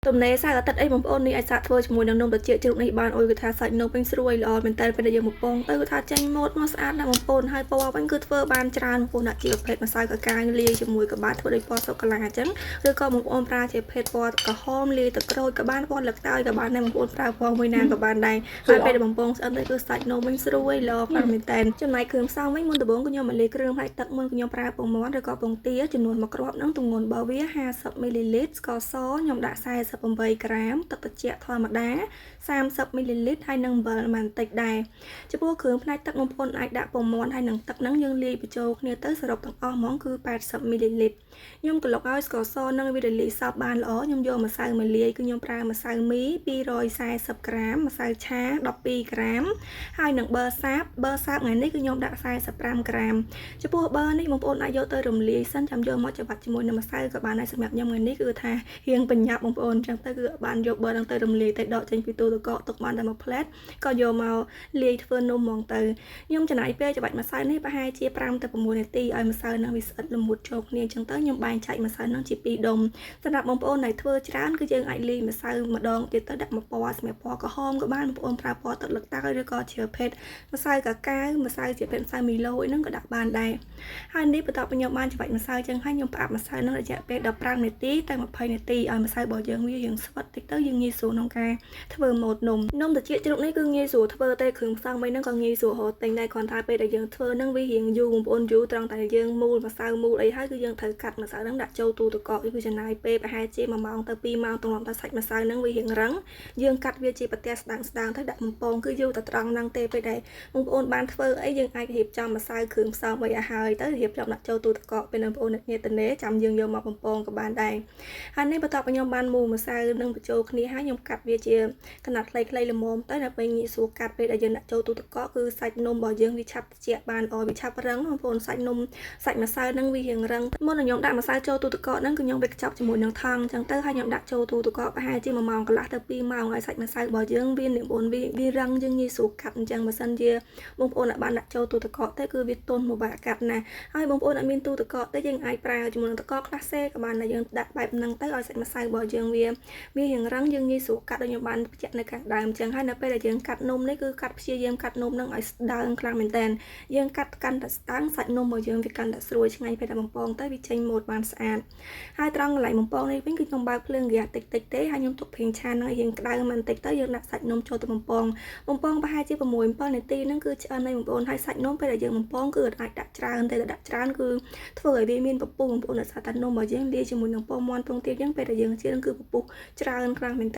ទំនេរសៅរ៍អាទិត្យអីបងប្អូននេះអាចសាកធ្វើជាមួយនឹងនំត្រចៀកជ្រូកនេះបានអូយគឺថាសាច់នំវិញស្រួយល្អមែនតើពេលដែលយើងបំពងទៅគឺថាចេញម៉ូតមកស្អាតណាស់បងប្អូនហើយពណ៌វិញគឺធ្វើបានច្រើនបងប្អូនដាក់ជាប្រភេទម្សៅកាកាវលាយជាមួយក៏បានធ្វើដូចពណ៌សូកូឡាអញ្ចឹងឬក៏បងប្អូនប្រើជាប្រភេទពណ៌ក្រហមលាយទឹកក្រូចក៏បានពណ៌លឹកតើយក៏បានដែរបងប្អូនប្រើពណ៌មួយណាក៏បានដែរហើយពេលដែលបំពងស្អិតទៅគឺសាច់នំវិញស្រួយល្អខ្លាំងមែនតើចំណែកគ្រឿងផ្សំវិញមុនដំបូងគឺខ្ញុំមកលាយគ្រឿងផ្នែកទឹកមុនខ្ញុំប្រើពងមាន់ឬក៏ពងទាចំនួនមួយគ្រាប់ហ្នឹងទម្ងន់របស់វា50មីលីលីត្រស្ករសខ្ញុំដាក់48ក្រាមទឹកត្រជាក់ធម្មតា30មីលីលីត្រហើយនិងអំបិលបន្តិចដែរចំពោះគ្រឿងផ្នែកទឹកបងប្អូនអាចដាក់ពងមាន់ហើយនិងទឹកហ្នឹងយើងលាយបញ្ចូលគ្នាទៅសរុបទាំងអស់ហ្មងគឺ80មីលីលីត្រខ្ញុំក្លុកឲ្យស្ករសនិងវារលាយសព្វបានល្អខ្ញុំយកម្សៅមកលាយគឺខ្ញុំប្រើម្សៅមី240ក្រាមម្សៅឆា12ក្រាមហើយនិងប័រសាបប័រសាបថ្ងៃនេះគឺខ្ញុំដាក់45ក្រាមចំពោះប័រនេះបងប្អូនអាចយកទៅរំលាយសិនចាំយកមកច្របាច់ជាមួយនឹងម្សៅក៏បានដែរសម្រាប់ខ្ញុំថ្ងៃនេះគឺថារៀងបញ្ញាប់បងប្អូនអញ្ចឹងទៅគឺបានយកប័រហ្នឹងទៅរំលាយទៅដកចេញពីទូទឹកកកទុកបានតែមួយផ្លែតក៏យកមកលាយធ្វើនំហ្មងទៅខ្ញុំចំណាយពេលច្របាច់ម្សៅនេះប្រហែលជា5ទៅ6នាទីឲ្យម្សៅហ្នឹងវាស្អិតល្មួតចូលគ្នាអញ្ចឹងទៅខ្ញុំបែងចែកម្សៅហ្នឹងជា2ដុំសម្រាប់បងប្អូនដែលធ្វើច្រើនគឺយើងអាចលាយម្សៅម្ដងទៀតទៅដាក់មួយពណ៌សម្រាប់ពណ៌ក្រហមក៏បានបងប្អូនប្រើពណ៌ទឹកលឹកតើយឬក៏ជាប្រភេទម្សៅកាកាវម្សៅជាប្រភេទម្សៅមីឡូអីហ្នឹងក៏ដាក់បានដែរហើយនេះបន្ទាប់ពីខ្ញុំបានច្របាច់ម្សៅចឹងហើយខ្ញុំផ្អាប់ម្សៅហ្នឹងរយៈពេល15នាទីទៅ20នាទីឲ្យម្សៅរបស់យើងវារៀងស្វិតតិចទៅយើងងាយស្រួលក្នុងការធ្វើម៉ូតនំនំត្រចៀកជ្រូកនេះគឺងាយស្រួលធ្វើទេគ្រឿងផ្សំអីហ្នឹងក៏ងាយស្រួលរកទិញដែរគ្រាន់តែពេលដែលយើងធ្វើហ្នឹងវារៀងយូរបងប្អូនយូរត្រង់តែយើងមូលម្សៅមូលអីហើយគឺយើងត្រូវកាត់ម្សៅហ្នឹងដាក់ចូលទូទឹកកកគឺចំណាយពេលប្រហែលជា1ម៉ោងទៅ2ម៉ោងទម្រាំតែសាច់ម្សៅហ្នឹងវារៀងរឹងយើងកាត់វាជាប្រទេសស្ដាងស្ដាងទៅដាក់បំពងគឺយូរតែត្រង់ហ្នឹងទេពេលដែលបងប្អូនបានធ្វើអីយើងអាចរៀបចំម្សៅគ្រឿងផ្សំអីឲ្យហើយទៅរៀបចំដាក់ចូលទូទឹកកកពេលនឹងបងប្អូនអ្នកញាតិទេចាំយើងយកមកបំពងក៏បានដែរហើយនេះបន្ទាប់ពីខ្ញុំបានមូលម្សៅនឹងបញ្ចូលគ្នាហើយខ្ញុំកាត់វាជាកណាត់ខ្លីៗល្មមទៅដើម្បីងាយស្រួលកាត់ពេលដែលយើងដាក់ចូលទូទឹកកកគឺសាច់នំរបស់យើងវាឆាប់ត្រជាក់បានល្អវាឆាប់រឹងបងប្អូនសាច់នំសាច់ម្សៅនឹងវារៀងរឹងមុននឹងខ្ញុំដាក់ម្សៅចូលទូទឹកកកហ្នឹងគឺខ្ញុំវេចខ្ចប់ជាមួយនឹងថង់អញ្ចឹងទៅហើយខ្ញុំដាក់ចូលទូទឹកកកប្រហែលជា1ម៉ោងកន្លះទៅ2ម៉ោងឲ្យសាច់ម្សៅរបស់យើងវានិបងវារឹងយើងងាយស្រួលកាត់អញ្ចឹងបើសិនជាបងប្អូនអាចបានដាក់ចូលទូទឹកកកទៅគឺវាទន់ពិបាកកាត់ណាស់ហើយបងប្អូនអត់មានទូទឹកកកទេយើងអាចប្រើជាមួយនឹងទឹកកកក្លាសេក៏បានដែរយើងដាក់បែបហ្នឹងទៅឲ្យសាច់ម្សៅរបស់យើងវាវារៀងរឹងយើងងាយស្រួលកាត់ដូចខ្ញុំបានបញ្ជាក់នៅខាងដើមអញ្ចឹងហើយនៅពេលដែលយើងកាត់នំនេះគឺកាត់ព្យាយាមកាត់នំហ្នឹងឲ្យស្ដើងខ្លាំងមែនតើយើងកាត់កាន់តែស្ដើងសាច់នំរបស់យើងវាកាន់តែស្រួយឆ្ងាញ់ពេលដែលបំពងទៅវាចេញម៉ូតបានស្អាតហើយត្រង់កន្លែងបំពងនេះវិញគឺខ្ញុំបើកភ្លើងហ្គាសតិចតិចទេហើយខ្ញុំទុកប្រេងឆាហ្នឹងឲ្យយើងក្តៅមិនតិចទៅយើងដាក់សាច់នំចូលទៅបំពងបំពងប្រហែលជា6 7នាទីហ្នឹងគឺឆ្អិនហើយបងប្អូនហើយសាច់នំពេលដែលយើងបំពងគឺអាចដាក់ច្រើនទេតែដាក់ច្រើនគឺធ្វើឲ្យវាមានពពុះបងប្អូនដោយសារតែនំរបស់យើងលាយជាមួយនឹងពងមាន់ពងទាអញ្ចឹងពេលដែលយើងចៀនគឺពពុះច្រើនខ្លាំងមែន។